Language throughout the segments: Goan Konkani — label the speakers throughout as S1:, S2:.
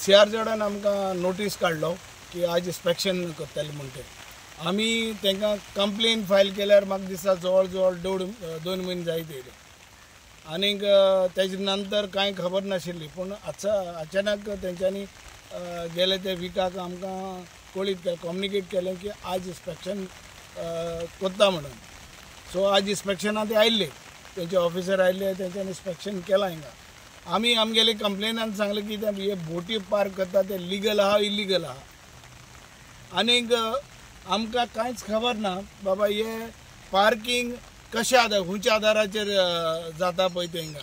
S1: सी आर झेडान आमकां नोटीस काडलो की आज इन्स्पेक्शन करतले म्हूण ते आमी तांकां कंप्लेन फायल केल्यार म्हाका दिसता जवळ जवळ 1.5-2 म्हयने जायत येयले आनीक तेजे नंतर कांय खबर नाशिल्ली. पूण अचानक तेंच्यांनी गेले ते विकाक आमकां कळीत केलें, कम्युनिकेट केलें की आज इन्स्पेक्शन करता म्हणून. सो आज इन्स्पेक्शनाक ते आयिल्ले, तेंचे ऑफिसर आयिल्ले, तेंच्यांनी इन्स्पेक्शन केलां हिंगा. आमी आमगेले कंप्लेनान सांगलें की ते हे बोटी पार्क करता ते लिगल आहा इलिगल आहा आनीक आमकां कांयच खबर ना बाबा हे पार्कींग कशा आदार खंयच्या आदाराचेर जाता पळय तें हिंगा.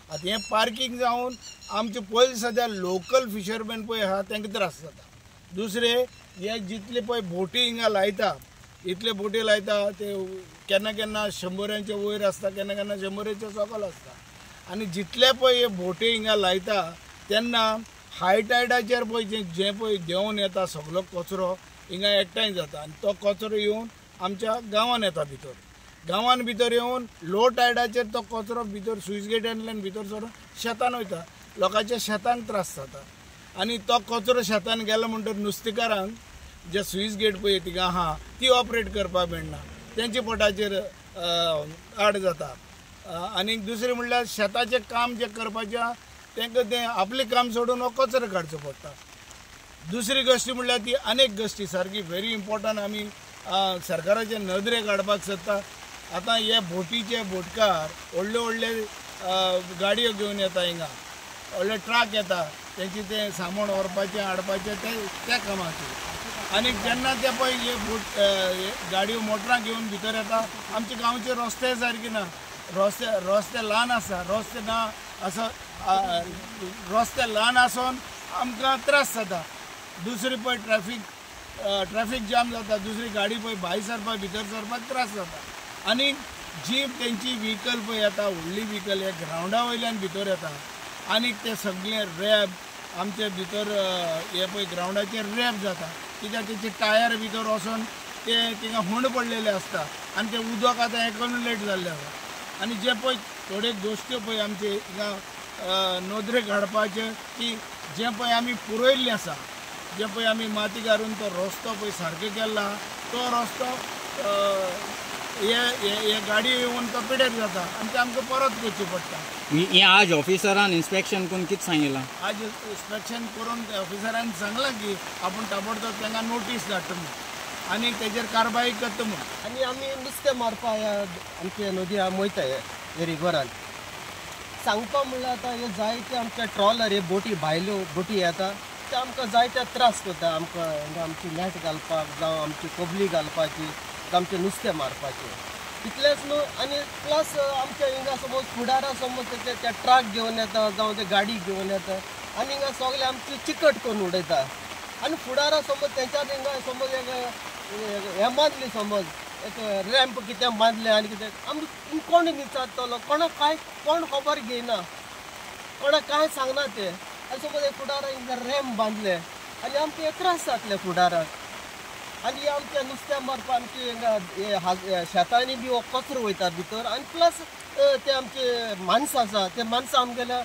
S1: आतां हें पार्कींग जावन आमचे पयलीं सद्या लोकल फिशरमॅन पळय आहा तांकां त्रास जाता. दुसरे हे जितले पळय बोटी हिंगा लायता इतले बोटी लायता ते केन्ना केन्ना 100 वयर आसता, केन्ना केन्ना 100 सकयल आसता. आनी जितले पळय हे बोटी हिंगा लायता तेन्ना हाय टायडाचेर पळय जें पळय देंवन येता सगलो कचरो हिंगा एकठांय जाता आनी तो कचरो येवन आमच्या गांवान येता भितर. गांवान भितर येवन लो टायडाचेर तो कचरो भितर स्विच गेटांतल्यान भितर सरून शेतान वयता, लोकांच्या शेतांक त्रास जाता. आनी तो कचरो शेतान गेलो म्हणटकीर नुस्तेकारांक जे स्विच गेट पळय थिंगा आहा ती ऑपरेट करपाक मेळना, तेंच्या पोटाचेर आड जाता. आनी दुसरें म्हणल्यार शेताचें काम जें करपाचें आहा तांकां तें आपलें काम सोडून हो कचरो काडचो पडटा. दुसरी गोश्टी म्हणल्यार ती अनेक गोश्टी सारकी व्हेरी इम्पॉर्टंट आमी सरकाराचे नदरेक हाडपाक सोदता. आतां हे बोटीचे बोटकार व्हडले व्हडले गाडयो घेवन येता हिंगा, व्हडले ट्रक येता तेंचे तें सामान व्हरपाचें हाडपाचें ते त्या कामाचेर. आनी जेन्ना ते पळय हे बोट गाडयो मोटरां घेवन भितर येता आमचे गांवचे रस्ते सारके ना, रस्ते ल्हान आसा, रस्ते ना असो रस्ते ल्हान आसून आमकां त्रास जाता. दुसरी पळय ट्रॅफीक जाम जाता, दुसरी गाडी पळय भायर सरपाक भितर सरपाक त्रास जाता. आनी जी तेंची व्हिकल पळय येता व्हडली व्हिकल हे ग्रावंडा वयल्यान भितर येता आनी ते सगळे रॅप आमचे भितर हे पळय ग्रावंडाचेर रॅप जाता कित्याक तेचे टायर भितर वचोन ते थिंगा हुंड पडलेले आसता आनी ते उदक आतां एक्युमुलेट जाल्लें आसा. आनी जे पळय थोड्यो गोश्ट्यो पळय आमचे हिंगा नदरेक हाडपाचे की जें पळय आमी पुरयल्लें आसा, जें पळय आमी माती घालून तो रस्तो पळय सारको केल्लो आहा तो रस्तो हे गाडी येवन तो पिड्यार जाता आनी ते आमकां परत करची पडटा.
S2: हे आज ऑफिसरान इन्स्पेक्शन करून कितें सांगिलां?
S1: आज इन्स्पेक्शन करून ऑफिसरान सांगलां की आपूण ताबडतोब तांकां नोटीस धाडटा म्हूण आनी तेजेर कारवाय करता म्हूण.
S3: आनी आमी नुस्तें मारपा ह्या आमचे नदी वयता हे रिवरान. सांगपा म्हणल्यार आतां हे जायते आमचे ट्रॉलर हे बोटी भायल्यो बोटी येता ते आमकां जायते त्रास करता. आमकां आमची नेट घालपाक जावं आमची कोबली घालपाची आमचें नुस्तें मारपाचें इतलेंच न्हू. आनी प्लस आमच्या हिंगा समज फुडारा समज ते ते ट्रक घेवन येता जावं ते गाडी घेवन येता आनी हिंगा सगळें आमचें चिकट करून उडयता. आनी फुडारा समज तेंच्यान हिंगा समज एक हें बांदलें समज एक रॅम्प कितें बांदलें आनी कितें आमकां कोण विचारतलो, कोणाक कांय कोण खबर घेयना, कोणाक कांय सांगना ते. आनी समज एक फुडारा हिंगा रॅम्प बांदलें आनी आमकां त्रास जातले फुडाराक. आनी आमच्या नुस्त्या मारपा आमचे शेतांनी बी हो कचरो वयता भितर आनी प्लस ते आमचे माणसां आसा ते माणसां आमगेल्या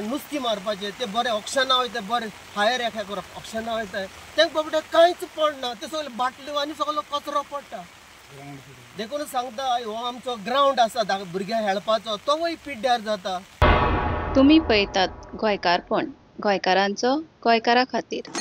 S3: नुस्तीं मारपाचें ते बरें ऑक्शना वयता, बरें हायर एका ऑक्शना वयता तांकां बाबड्या कांयच पडना, ते सगळे बाटल्यो आनी सगळो कचरो पडटा. देखून सांगता हो आमचो ग्रावंड आसा भुरग्यांक खेळपाचो तोवूय पिड्ड्यार जाता.
S4: तुमी पळयतात गोंयकारपण, गोंयकारांचो गोंयकारा खातीर.